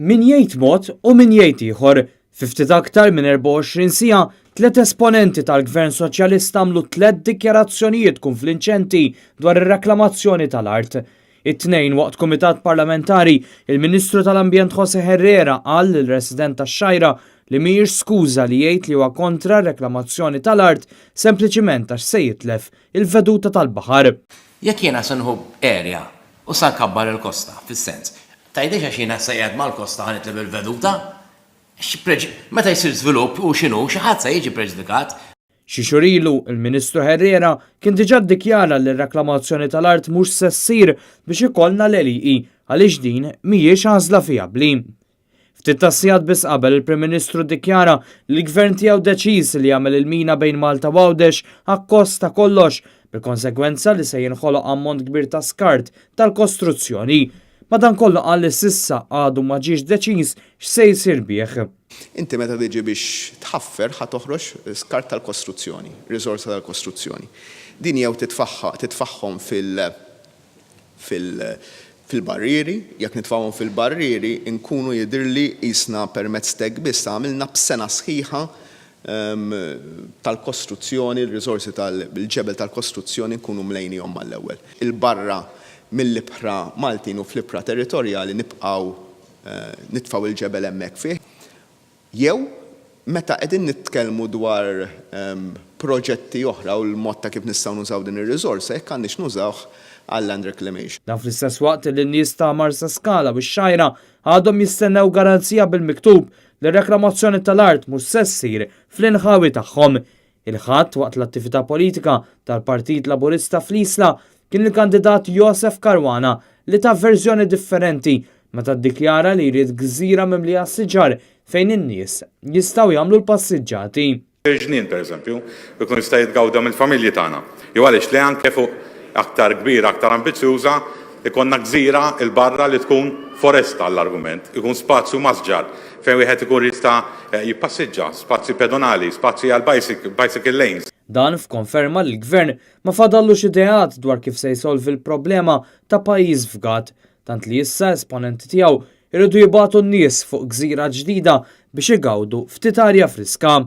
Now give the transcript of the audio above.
Min jgħid mod u min jgħid ieħor. Fi ftit aktar minn 24 siegħa, tliet esponenti tal-Gvern Soċjalista għamlu tliet dikjarazzjonijiet konfliġġenti dwar ir-reklamazzjoni tal-art. It-Tnejn waqt kumitat parlamentari, il-Ministru tal-Ambjent Jose Herrera qal lil resident tax-Xgħajra li mhijiex skuża li jgħid li huwa kontra r-reklamazzjoni tal-art sempliċiment għax se jitlef il-veduta tal-baħar. Jekk jiena se nieħu area u sa nkabbar il-kosta, fis-sens, tgħidlix għax jiena se qiegħed mal-kosta ħa nitlef il-veduta. Meta jsir żvilupp u x'inhu, xi ħadd se jiġi preġudikat. Xi xhur ilu, il-Ministru Herrera kien diġà ddikjara li r-reklamazzjoni tal-art mhux se ssir biex ikollna l-għelieqi għaliex din mhijiex għażla fijabbli. Ftit tas-sigħat biss qabel il-Prim Ministru ddikjara li l-Gvern tiegħu deċiż li jagħmel il-mina bejn Malta u Għawdex akkost ta' kollox, bil-konsegwenza li se jinħoloq ammont kbir ta' skart tal-kostruzzjoni. Madankollu qal li s'issa għadu ma ġiex deċiż x'se jsir bih. Inti meta tiġi biex tħaffer ħa toħroġ skart tal-kostruzzjoni, riżorsa tal-kostruzzjoni. Din jew titfagħha titfagħhom fil fil fil-barrieri, jekk nitfgħuhom fil-barrieri nkunu jidhirli qisna permezz t'hekk biss għamilna b'sena sħiħa tal-kostruzzjoni, il-riżorsi tal-ġebel tal-kostruzzjoni nkunu mlejnihom mal-ewwel. 'Il barra mill-ibħra Maltin u fl-ibħra territorjali nibqgħu nitfgħu l-ġebel hemmhekk fih. Jew meta qegħdin nitkellmu dwar proġetti oħra u l-mod ta' kif nistgħu nużaw din ir-riżorsa, jekk għandniex nużawh għal land reclamation. Dan fl-istess waqt li n-nies ta' Marsaskala u x-Xgħajra għadhom jistennew garanzija bil-miktub li r-reklamazzjoni tal-art mhux se ssir fl-inħawi tagħhom. Il-Ħadd waqt l-attività politika tal-Partit Laburista fl-Isla kien il-kandidat Josef Caruana li ta verżjoni differenti meta ddikjara li jrid gżira mimlija siġar fejn in-nies jistgħu jagħmlu l-passiġġati. Il-ġnien pereżempju, ikun jista' jitgawda mill-familji tagħna. Jew għaliex le anke fuq aktar kbira, aktar ambizzjuża, ikollna gżira 'l barra li tkun foresta għall-argument, ikun spazju masġar fejn wieħed ikun jista' jippassiġġa, spazji pedonali, spazji għal bicycle lanes. Dan f'konferma li l-Gvern ma fadallux ideat dwar kif se jsolvi l-problema ta' pajjiż fgat, tant li issa esponenti tiegħu jridu jibagħtu n-nies fuq gżira ġdida biex igawdu ftit arja friska.